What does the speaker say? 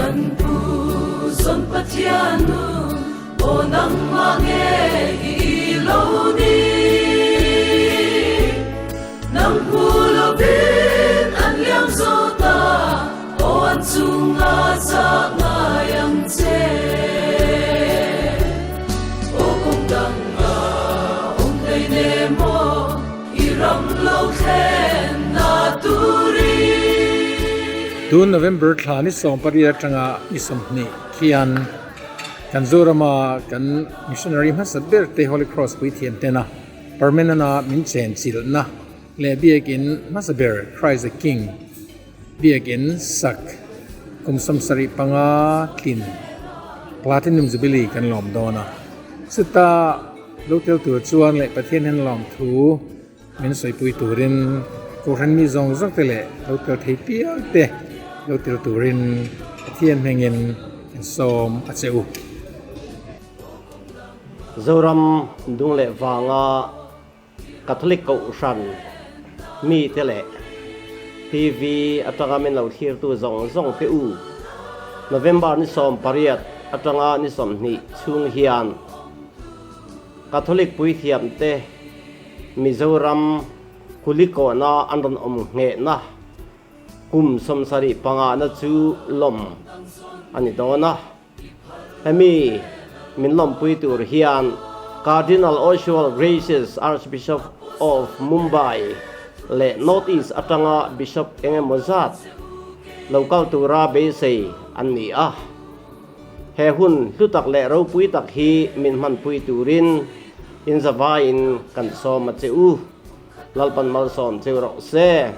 Kan pu zawn Pathian nu aw nangmah ngei i lo ni. Nang hmu lovin an liam zo ta, aw an chungah zah ngai ang che. Aw kawng dangah awm hlei nem aw, i ram lo thlen na turin. Tun November thla ni 18 atanga ni 20 khian kan Zorama kan missionary hmasa ber te Holy Cross puithiam tena Parmenana min chen chilhna leh biakin hmasa ber Christ the King biakin sak kum 75 tlin Platinum Jubilee kan lawm dawn a. Chuta lo tel tur chuan leh Pathian hian lawm thu min sawipui turin Kohhran mi zawng zawng te leh lo tel thei pial te lo tel turin Pathian hmingin kan sawm a che u. Zoram dung leh vanga Catholic Kohhran mite leh TV atanga min lo thlirtu zawng zawng te u, November ni 18 atanga ni 20 chhung hian Catholic puithiamte Mizoram Kulikawna an rawn awm nghehna kum 75 na chu lawm a ni dawn a. Hemi min lawmpui tur hian Cardinal Oswald Gracias, Archbishop of Mumbai leh North East atanga Bishop engemaw zat lo kal tura beisei an ni a. He hun hlu tak leh ropui tak hi min hmanpui turin inzavaiin kan sawm a che u. Lalpan malsawm cheu rawh se.